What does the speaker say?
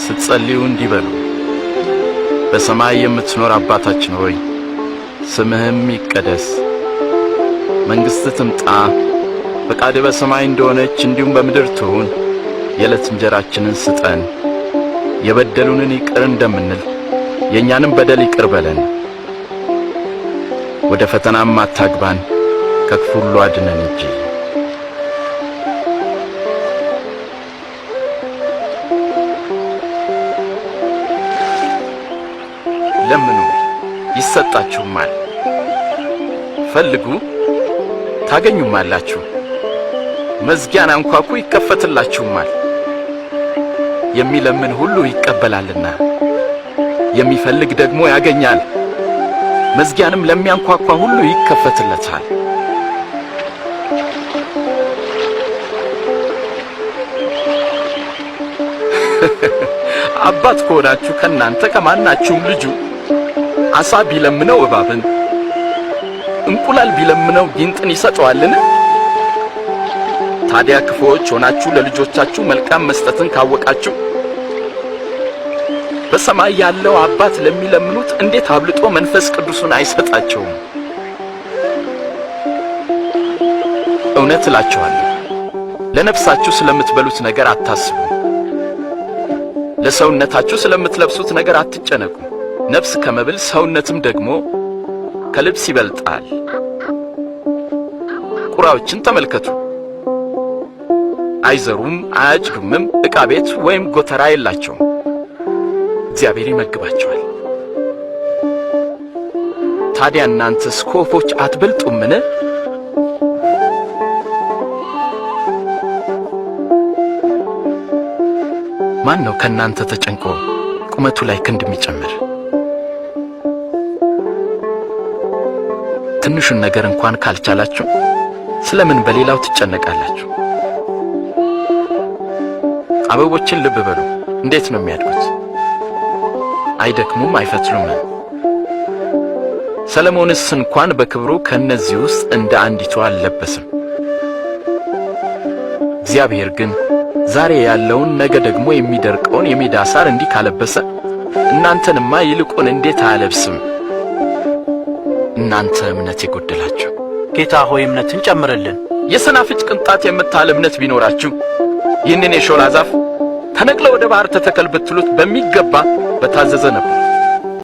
ስትጸልዩ እንዲህ በሉ። በሰማይ የምትኖር አባታችን ሆይ፣ ስምህም ይቀደስ፣ መንግሥትህ ትምጣ፣ ፈቃድህ በሰማይ እንደሆነች እንዲሁም በምድር ትሁን። የዕለት እንጀራችንን ስጠን፣ የበደሉንን ይቅር እንደምንል የእኛንም በደል ይቅር በለን። ወደ ፈተናም አታግባን፣ ከክፉ ሁሉ አድነን እንጂ። ለምኑ ይሰጣችሁማል፣ ፈልጉ ታገኙማላችሁ፣ መዝጊያን አንኳኩ ይከፈትላችሁማል። የሚለምን ሁሉ ይቀበላልና የሚፈልግ ደግሞ ያገኛል፣ መዝጊያንም ለሚያንኳኳ ሁሉ ይከፈትለታል። አባት ከሆናችሁ ከእናንተ ከማናችሁም ልጁ ዓሣ ቢለምነው እባብን፣ እንቁላል ቢለምነው ጊንጥን ይሰጠዋልን? ታዲያ ክፉዎች ሆናችሁ ለልጆቻችሁ መልካም መስጠትን ካወቃችሁ በሰማይ ያለው አባት ለሚለምኑት እንዴት አብልጦ መንፈስ ቅዱሱን አይሰጣቸውም? እውነት እላችኋለሁ ለነፍሳችሁ ስለምትበሉት ነገር አታስቡ፣ ለሰውነታችሁ ስለምትለብሱት ነገር አትጨነቁ። ነፍስ ከመብል ሰውነትም ደግሞ ከልብስ ይበልጣል። ቁራዎችን ተመልከቱ፣ አይዘሩም፣ አያጭዱምም፣ ዕቃ ቤት ወይም ጎተራ የላቸውም፣ እግዚአብሔር ይመግባቸዋል። ታዲያ እናንተስ ከወፎች አትበልጡምን? ማን ነው ከእናንተ ተጨንቆ ቁመቱ ላይ ክንድ የሚጨምር? ትንሹን ነገር እንኳን ካልቻላችሁ ስለምን በሌላው ትጨነቃላችሁ? አበቦችን ልብ በሉ፣ እንዴት ነው የሚያድጉት? አይደክሙም፣ አይፈትሉም። ሰለሞንስ እንኳን በክብሩ ከእነዚህ ውስጥ እንደ አንዲቱ አልለበስም። እግዚአብሔር ግን ዛሬ ያለውን ነገ ደግሞ የሚደርቀውን የሜዳ ሳር እንዲህ ካለበሰ እናንተንማ ይልቁን እንዴት አያለብስም? እናንተ እምነት የጎደላችሁ። ጌታ ሆይ እምነትን ጨምርልን። የሰናፍጭ ቅንጣት የምታህል እምነት ቢኖራችሁ ይህንን የሾላ ዛፍ ተነቅለ ወደ ባህር ተተከል ብትሉት በሚገባ በታዘዘ ነበር።